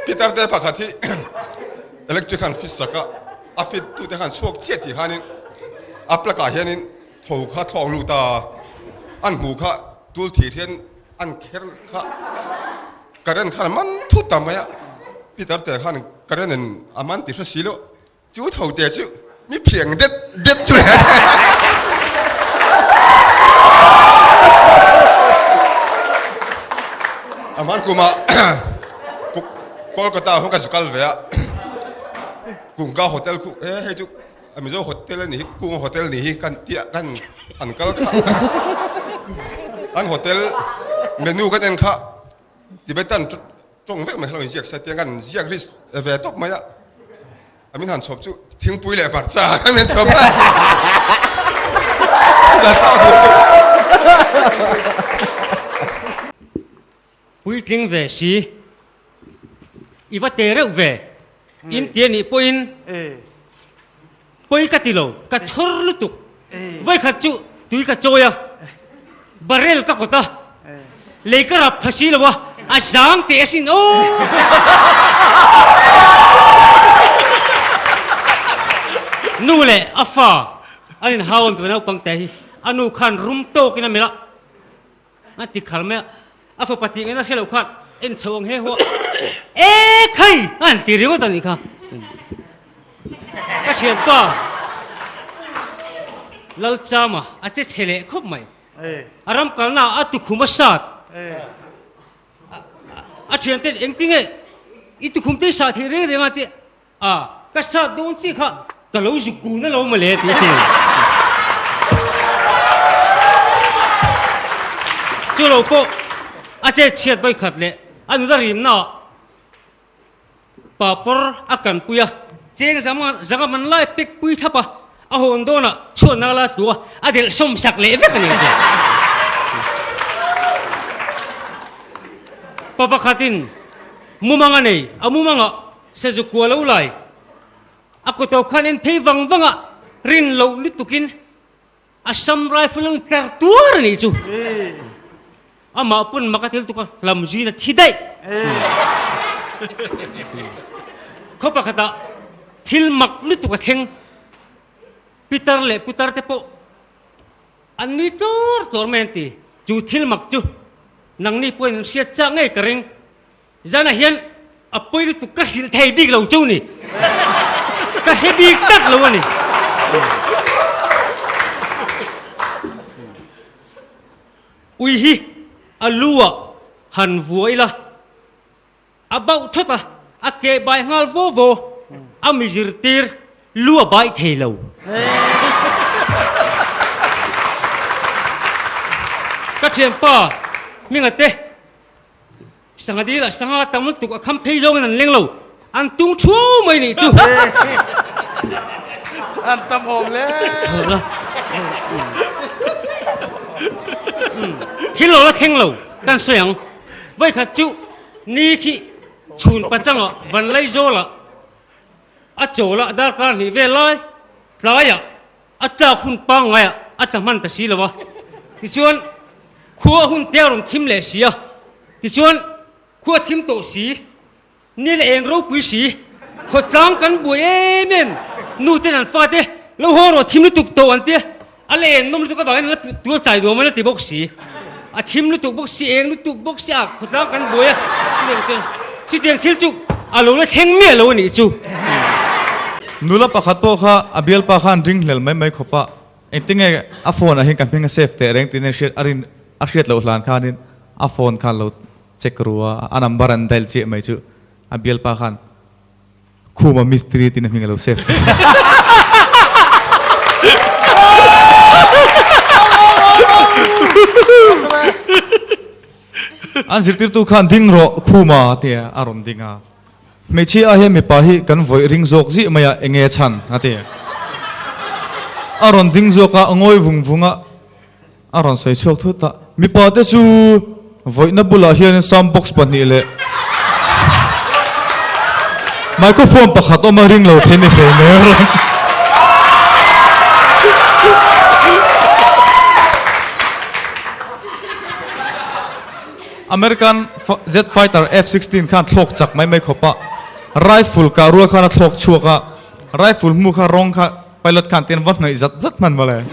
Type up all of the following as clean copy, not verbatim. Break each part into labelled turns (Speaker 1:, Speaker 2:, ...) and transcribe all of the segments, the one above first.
Speaker 1: Pitar te pakhat hi electric han fit sak a, a fit tute khan chhuak chiah tih khanin a plug ah hianin tho kha thlawk lut a, an hmuh kha tul thir hian an kher kha current khan a man thut ta mai a, Pitar te khan current in a man ti hre si loh. Chu tho te chu mi phiang det det chu le. Aman kuma Kolkata ho ka zukal ve a Kungka hotel khu e hei chu Mizo hotel ani hi Kung hotel ni hi kan tia kan an kal kha an hotel menu kan en kha Tibetan Tawng vek mai kha lo inziak se tiang kan ziak risk ve tawp mai a, a min han chhawp chu thingpui leh hmarcha khan min chhawp a.
Speaker 2: Puitling ve si, i va te reuh ve, in tia nih pawhin pawi ka ti lo, ka chhawr lutuk, vawikhat chu tui ka chawi a, barrel ka kawt a, lei ka rap pha si lo a, a zang teh asin aw! Nu leh a fa an inhau an naupang te hi a nu khan rum tawkin a melh a. A ti khar mai a, a fapa tih ngaihna hre loh khan en chho ang he huah E khai! a han ti ringawt a nih kha. Ka thianpa Lalchama a che chhe leh khawp mai. A ram kalna ah a tukhum a sat. A thianten engtinge i tukhum te i sah theih reng reng a ti A, ka sat dawn chi kha ka lo zuk kun alo mawle tih a cheng. Chu lo pawh a chet chhiat vawi khat leh a nula rimna ah papawr a kan pui a, cheng zanga man lai pek pui thlap a, a hawn dawn ah chhuatna la tlu a, a delh sawm sak leh vek a ni che. Pa pakhatin mumang a nei, a mumangah Sazu kua lo lai a kawto khan en phei vang vang a, rin loh lutukin Assam Rifle lo intlar tuar a nih chu. Amah pawn mak a ti lutuk a, hlam zuiin a thi daih. Khaw pakhatah thil mak lutuk a thleng, Pitar leh putar te pawh an nui tlawr tlawr mai an ti. Chu thil mak chu nangni pawhin an hriat chak ngei ka ring. Zanah hian a pawi lutuk ka hrilh thei bik lo chu ni. Ka hre bik tak lo a ni. Ui hi a lu ah han vuah ila, a bauh thawt a, a keh bai nghal vo vo, a mi zirtir lu a baih thei lo. Ka thianpa hminga te Sangha dil ah sangha tam lutuk a kham phei zawngin an leng lo, an tung thuau mai nih chu.
Speaker 3: An tam awm le.
Speaker 2: Thil lo la thleng lo kan sawi ang. Vawikhat chu ni khi chhun pachang ah van lei zawl ah a chawl ah darkar hnih vel lai tlai ah A tlak hun pangngaiah a tla hman ta si lo a, tichuan khua hun te a rawn thim leh si a, tichuan khua thim tawh si, ni leh eng ropui si, khawtlang kan buai em em, nu ten an fate lo haw rawh thim lutuk tawh an tia, a la eng nawm lutuk avangin an la tual chai duam an la ti bawk si, a thim lutuk bawk si, eng lutuk bawk si a, khawtlang kan buai a, chutiang chuan chutiang thil chu a lo la thleng miah lo a nih chu.
Speaker 4: Nula pakhat pawh kha a bialpa khan ring hlel mai mai khawp a, engtinge a phone ah hian ka hming a save teh reng tiin a hriat a rin a hriat loh hlan khanin a phone khan lo check ru a, a number an dial chiah mai chu a bialpa khan Khuma mistiri tiin a hming a lo save sak. An zirtirtu khan ding rawh Khuma a ti a, a rawn ding a. Hmeichhia ah hian mipa hi kan vawih ring zawk zih mai a, enge chhan? a ti. A rawn ding zawk a, a ngawi vung vung a, a rawn sawi chhuak thut a, Mipa te chu vawihna bulah hian sound box pahnih leh microphone pakhat awm a ring lo thei ni hle mai a rawn ti. American jet fighter F-16 khan thlawk chak mai mai khawp a, rifle kah rual khan a thlawk chhuak a, rifle hmu kha rawng kha pilot khan tin va hnawih zat zat hman mawle.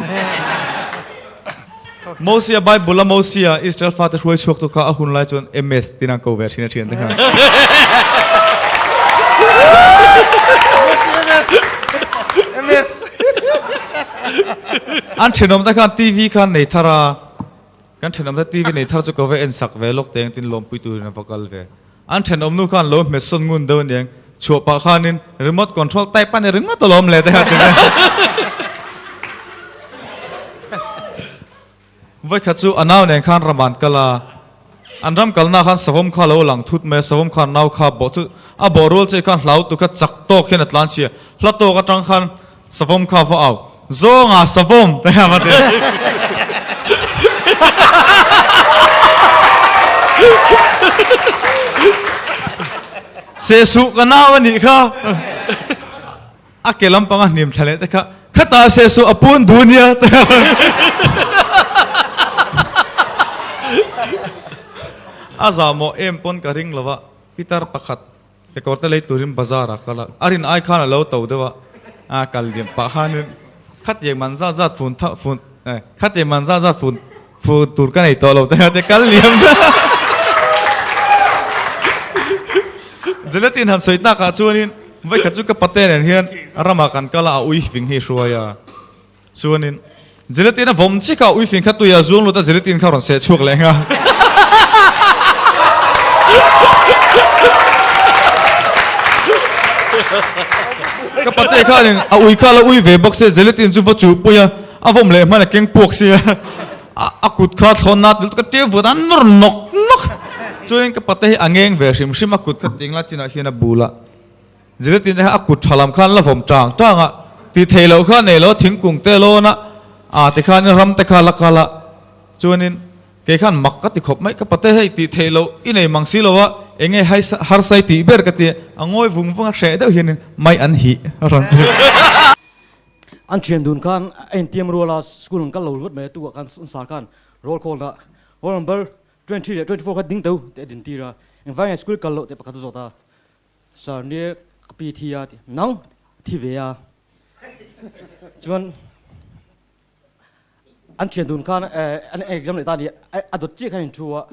Speaker 4: Mosia Bible a Mosia Israel fate hruai chhuak tu kha a hun lai chuan MS tin an ko ve thin a thian te khan.
Speaker 3: MS.
Speaker 4: An thenawm te khan TV khan nei thar a, kan thenawm te TV nei thar chu ka va en sak ve lawk teng tin lawmpui turin a va kal ve. An thenawm nu khan lo hmet sawn ngun deuh aniang, chhuah pah khanin remote control type a ni ringawt alawm le te kha ti ve. Vawikhat chu a nau nen khan ram an kal a, an ram kalna khan savawm kha lo lang thut mai a, savawm khan nau kha bawh chu a bawh rual che khan hlau tu kha chak tawk hian a tlan chhia, hla tawk atang khan Savawm kha va au. Zawnga savawm te hian va ti. Sehsuh ka nau a nih kha. A ke lampang a hnim thla leh te kha. Khatah sehsuh a pun duh nia te hian va ti. A zahmawh em pawn ka ring lo va, Pitar pakhat Kekawr te lei turin bazar ah kal a, a rin ai khan a lo to deuh a, a kal liam pah khanin khatiang man zat zat fun tha fun eh khatiang man zat zat fun fun tur ka nei tawh lo te te kal liam Gelatin han sawi tak ah chuanin vawikhat chu ka pate nen hian ramah kan kal a, a ui fing hi hruai a. Chuanin Gelatin a vawm chik a, uifing kha tui a zuang lut a, Gelatin kha rawn seh chhuak leh nghal. Ka pate khanin a ui kha la ui ve bawk sia, Gelatin chu va chuh pui a, a vawm leh hman a keng puak sia, a kut kha thlawn nat lutuk a tiu vut a, nawr nawk nawk. Chuanin ka pate hi a ngeng ve hrim hrim a, kut kha tingla chinah hian a bul a. Gelatin te kha a kut tha lam khan la vawm tang tang a, tih theih loh kha nei lo thingkung te lawn a, ah ti khan ram te kha la kal a, chuanin kei khan mak ka ti khawp mai, ka pate hei tih theih loh i nei mang si lo a, eng nge harsai tih ber ka ti a, a ngawi vung vung a hreh deuh hianin mai an hih a rawn ti.
Speaker 5: An thian dun khan a intiam rual a, school an kal lo ringawt mai a, tukah khan an sar khan roll call a, roll number 23 leh 24 kha ding teu tih a din tir a, engvai nge school kal loh tih pakhat a zawt a, Sir nia ka pi thi a ti nang thi ve a chuan an thian dun khan an exam leh ta ni a dawt chiah khan in thu a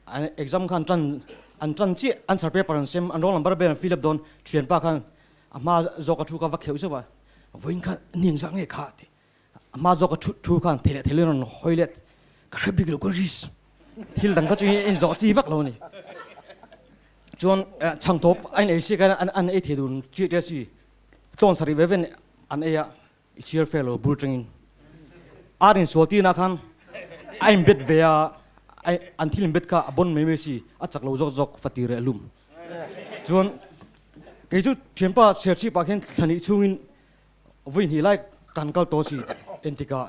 Speaker 5: an exam khan tan an tan chiah answer paper an sem an roll number vel an fill up dawn thian pa khan a hma zawk a thu kha va kheuh zeuh a vawiin khan ni engzah nge kha ti A hma zawk a thu thu khan thei leh thei lo in rawn hawi let ka hre bik lo ka risk thil dang kha chu in zawh chi vak lo a ni. Chuan chhang thawp a in ei si khan an an ei thei dun chiah chiah si tlawn sarih ve ven an ei a i chhiar fel lo bul tangin ar in sual tina khan a in bet ve a an thil in bet kha a bon mai mai si a chak lo zawk zawk fa tir leh lum chuan kei chu thianpa chhiar chhip ah khian thla nih chhungin Vui hnih lai kan kal tawh si entikah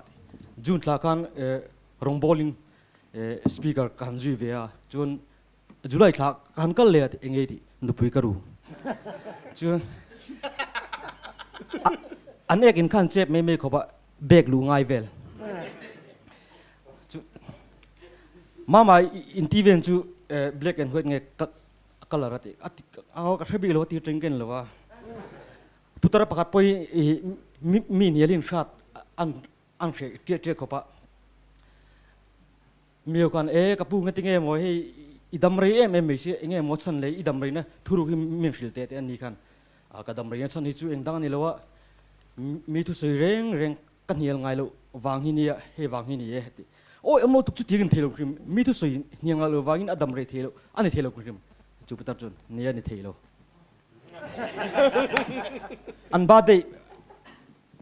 Speaker 5: June thla khan rawngbawlin speaker ka han zui ve a, chuan July thla ka han kal leh a eng nge tih nupui ka ru. Chuan an ek in khan chep mai mai khawp a bag luh ngai vel. Chu mama in TV en chu black and white nge colour a ti a ka hre bik lo a ti teng ken lo a. Putara pakhat pawh hi mi hnialin hrat an an hreh ṭiah ṭiah khawp a. Miau khan e ka pu nge tinge maw hei i dam rei em em mai si enge maw chhan leh i dam reina thuruk hi min hrilh teh teh an ni khan a ka dam reina chhan hi chu eng dang a ni lo a mi thusawi reng reng ka hnial ngai loh vang hi nia hei vang hi ni e ti awi awm lo tuk chu tiang in thei lo hrim mi thusawi hnial ngai loh vangin a dam rei thei lo a ni thei lo hrim chu putar chuan nia ni thei lo. An birthday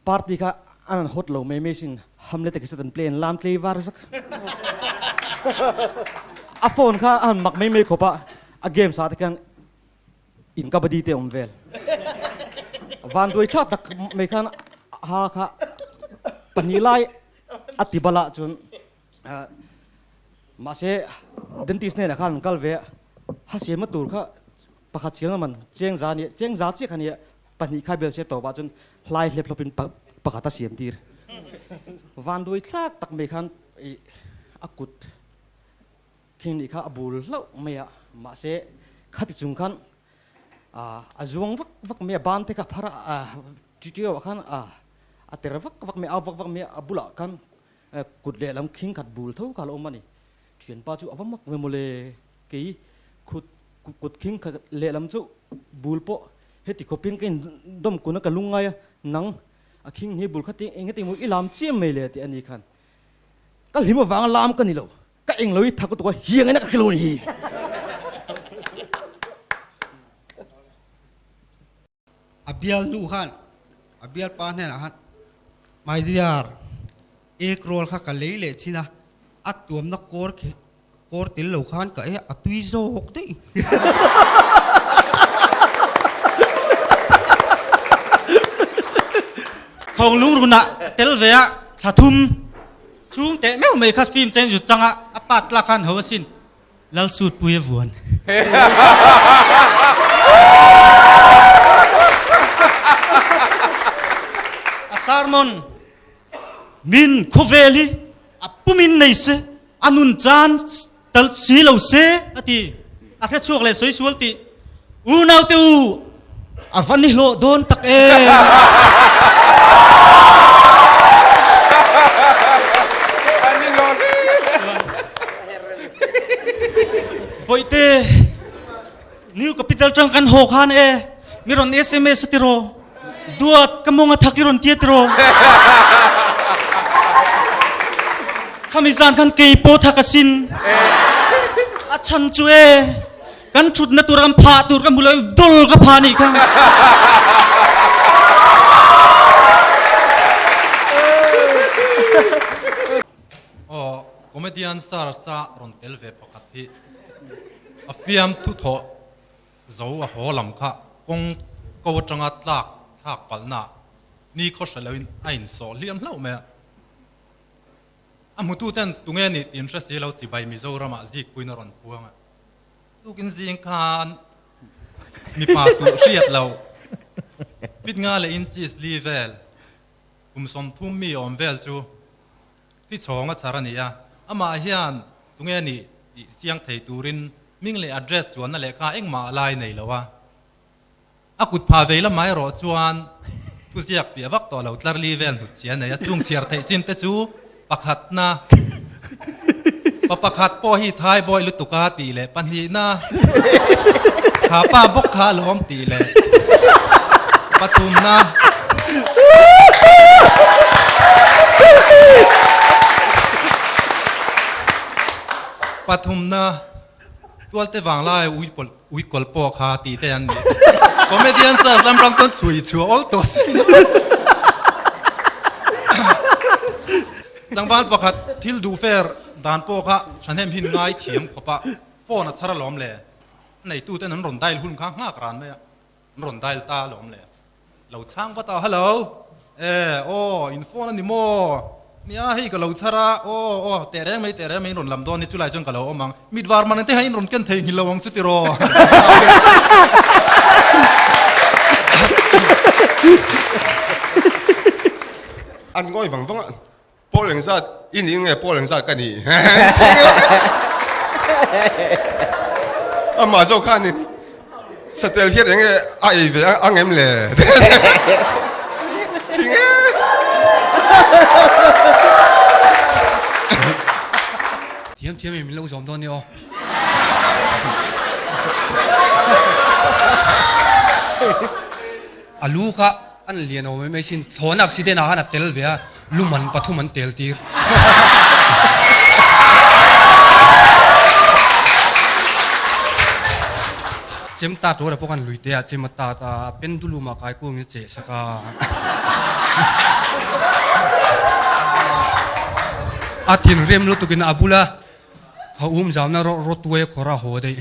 Speaker 5: party kha an an hot lo mai mai sin Hamlet a kisat an play an lam tlei var zak. A phone kha an mak mai mai khawp a, a games ah te khan in kabaddi te awm vel. Vanduai thlak tak mai khan ha kha pahnih lai a ti bal ah chuan mahse dentist hnenah khan an kal ve a, ha siamna tur kha Pakhat chiang a man cheng za nia, cheng za chiah kha nia, pahnih kha bel se tawpah chuan hlai hlep hlawpin pakhat a siam tir. Vanduai thlak tak mai khan a kut Khing nih kha a bul hlauh mai a, mahse khati chung khan a zuang vak vak mai a, ban te kha a phar a, ṭiṭiau ah khan a ter vak vak mai a, au vak vak mai a, a bulah khan kut lehlam khing khat bul tho kha a lo awm a ni. Ṭhianpa chu a va mak ve mawle, kei khut kut khing khat lehlam chu bul pawh heti khawpin ka indawm kun a, ka lungngai a, nang a khing hi bul kha ti eng heti maw i lam chiam mai le tih a ni khan ka hlim avanga lam ka ni lo. Ka eng lo i thak lutuk a, hiang in a ka hre lo ni hi.
Speaker 6: A bial nu khan a bialpa hnenah khan, My dear, egg roll kha ka lei leh chin a, a tuamna kawr khi kawr tel lo khan ka e a tui zawk daih.
Speaker 7: Thawng lungrunah ka tel ve a, thla thum. Chhung teh meuh mai kha film chen zut changa a part tlak khan ho asin Lal sut pui a vuan. A sermon min khawvel hi a pumin nei se a nun chan tal si lo se a ti a hre chhuak leh sawi sual tih unau te u a va ni hlawh dawn tak em. Bawihte New Capital tang kan haw khan e mi rawn sms a tiraw duat ka mawng a thak i rawn tia tiraw khami zan khan kei pawh thak asin a chhan chu e Kan thutna tur kan phah tur ka hmu lo dol ka phah nih kha.
Speaker 8: Aw comedian star sa rawn tel ve pakhat hi a fiam thu thawh zo a haw lam kha kawng ko atanga tlak thlak palhna ni khaw hre loin a insawh hliam hlauh mai a. A hmututen tunge nih tih an hre si lo chibai Mizoramah zikpuiin a rawn puang a. Tukin zing khan mipa tuh hriat lo pit nga leh inches li vel kum 30 mi awm vel chu thi chhawng a chhar a ni a. Amah hian tunge nih tih chiang thei turin hming leh address chuanna lehkha engmah a lai nei lo a. A kut phah vei lamah erawh chuan thuziak fiah vak tawh lo tlarli vel hnutchhia a nei a, chung chhiar theih chin te chu pakhatna, pa pakhat pawh hi thai bawi lutuk a tih leh pahnihna, kha pa bawk kha a lawm tih leh pathumna, pathumna tualte vanglai ui pawlh. Ui kawl pawh kha tih te an ni. Comedian search lam ram chuan chhui chhuah awl tawh si lo. Tlangval pakhat thil duh fer dan pawh kha thahnem hin ngai thiam khawp a, phone a chhar alawm le. A neituten an rawn dial hun kha nghak ran mai a, an rawn dial ta alawm le. Lo chhang vat a, Hello, e, aw, in phone a ni maw? Nia, hei ka lo chhar a, aw, aw, teh reng mai, teh reng mai, in rawn lam dawn ni, chulai chuan ka lo awm ang. Mit var man te hian in rawn ken thei nghilh lo ang chu tiraw?
Speaker 1: An ngawi vang vang a, Pawl engzat i nih nge Pawl engzat ka nih? Amah zawk khanin satel hian enge a ei ve ang em le? Thing e!
Speaker 6: Thiam thiam in min lo zawm dawn nia aw. A lu kha an lian awm em sin thlawhna accident ah khan a tel ve a, luman pathum an tel tir. Chem ta tura pawh khan lui te ah chem a tat a, a pendulum ah kai kung in a cheh sak a. A thinrim lutuk in a bula Kha um zauna rawh rawtuai a khawr a haw daih.